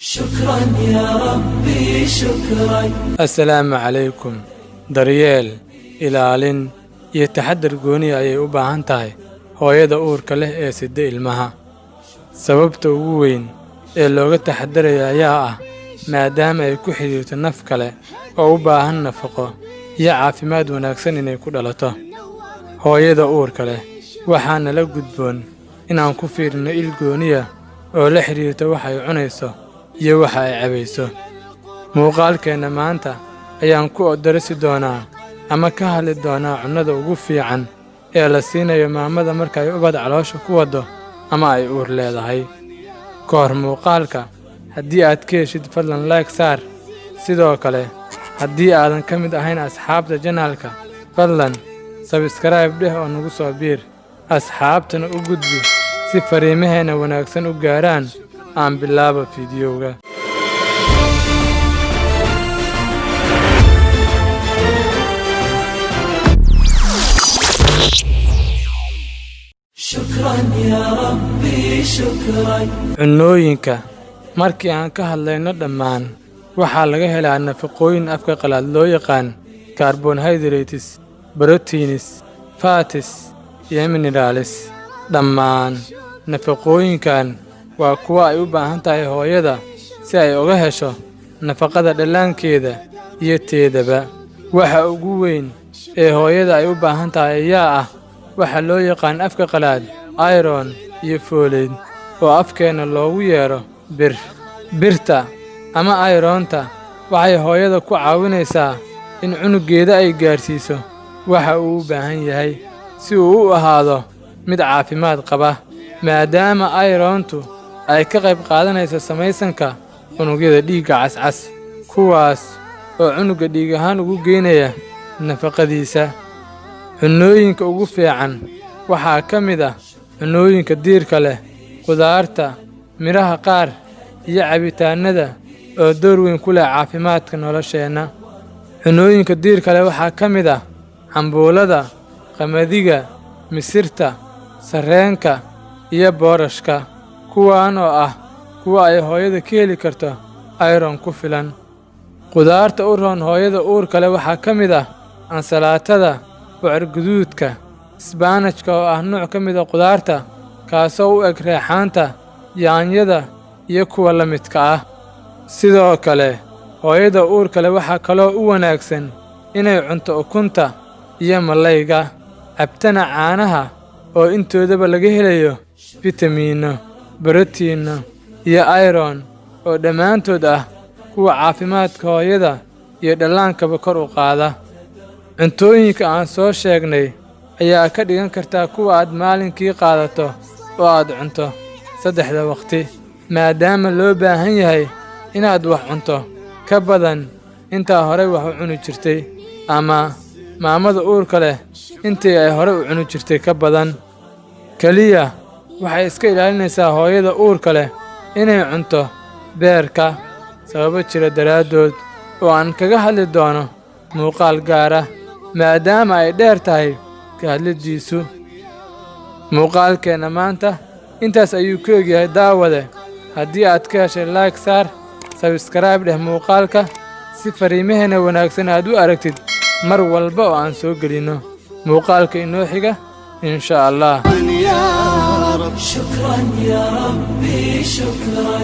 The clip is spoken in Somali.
شكرا يا ربي شكرا. Assalaamu calaykum. Daryeel, ilaalin iyo taxaddar gooni ayay u baahan tahay hooyada uurka leh ee sida ilmaha. Sababta ugu weyn ee looga taxaddarayo ayaa ah maadaama ay ku xidhiirto naf kale oo u baahan nafaqo iyo caafimaad wanaagsan inay ku dhalato. Hooyada uurka leh waxaa nala gudboon inaan ku fiirino il gooniya oo la xidhiirta waxa ay cunayso iyo waxa ay cabayso. Muuqaalkeenna maanta ayaan ku darasi doonaa ama ka hadli doonaa cunnada ugu fiican ee la siinayo maamada marka ay ubad caloosha ku waddo ama ay uur leedahay. Ka hor muuqaalka, haddii aad ka heshid, fadlan like saar. Sidoo kale, haddii aadan ka mid ahayn asxaabta channelka, fadlan subscribe dheh oo nagu soo biir, asxaabtana u gudbi si fariimaheenna wanaagsan u gaaraan. Aan bilaabo fiidiyowga. شكرا يا ربي شكرا. Cunnooyinka markii aan ka hadlayno dhammaan waxaa laga helaa nafaqooyin afka qalaad loo yaqaan carbohydrates, proteins, fats iyo minerals. Dhammaan nafaqooyinkan waa kuwa ay u baahan tahay hooyada si ay uga hesho nafaqada dhallaankeeda iyo teedaba. Waxa ugu weyn ee hooyada ay u baahan tahay ayaa ah waxa loo yaqaan afka qalaad iron iyo folate, oo afkeenna loogu yeero bir. Birta ama ironta waxay hooyada ku caawinaysaa in cunugeeda ay gaarsiiso waxa uu u baahan yahay si uu u ahaado mid caafimaad qaba, maadaama irontu ay ka qayb qaadanayso samaysanka unugyada dhiigga cascas, kuwaas oo cunuga dhiig ahaan ugu geynaya nafaqadiisa. Cunnooyinka ugu fiican waxaa ka mid ah cunnooyinka diirka leh, khudaarta, midhaha qaar iyo cabitaannada oo door weyn ku leh caafimaadka nolosheenna. Cunnooyinka diirka leh waxaa ka mid ah cambuulada, qamadiga, misirta, sarreenka iyo boorashka, kuwaan oo ah kuwa ay hooyada ka heli karto iron ku filan. Khudaarta u roon hooyada uurka leh waxaa ka mid ah ansalaatada, bocor guduudka, isbaanajka oo ah nooc ka mid ah khudaarta kaasoo u eg reexaanta, yaanyada iyo kuwa la midka ah. Sidoo kale, hooyada uurka leh waxaa kaloo u wanaagsan inay cunto ukunta iyo malayga, cabtana caanaha oo intoodaba laga helayo fitamiinno, borotiinno iyo iron oo dhammaantood ah kuwa caafimaadka hooyada iyo dhallaankaba kor u qaada. Cuntooyinka aan soo sheegnay ayaa ka dhigan kartaa kuwa aad maalinkii qaadato oo aad cunto saddexda waqti, maadaama loo baahan yahay inaad wax cunto ka badan intaa horey wax u cuni jirtay, ama maamada uurka leh intii ay horey u cuni jirtay ka badan. Keliya waxay iska ilaalinaysaa hooyada uurka leh inay cunto beerka sababo jira daraaddood oo aan kaga hadli doono muuqaal gaar ah, maadaama ay dheer tahay ka hadlidiisu. Muuqaalkeenna maanta intaas ayuu ku egyahay. Daawade, haddii aad ka heshay, like saar, subscribe dheh muuqaalka si fariimaheenna wanaagsan aad u aragtid mar walba oo aan soo gelinno. Muuqaalka inoo xiga, insha Allah. يا رب شكرا يا ربي شكرا.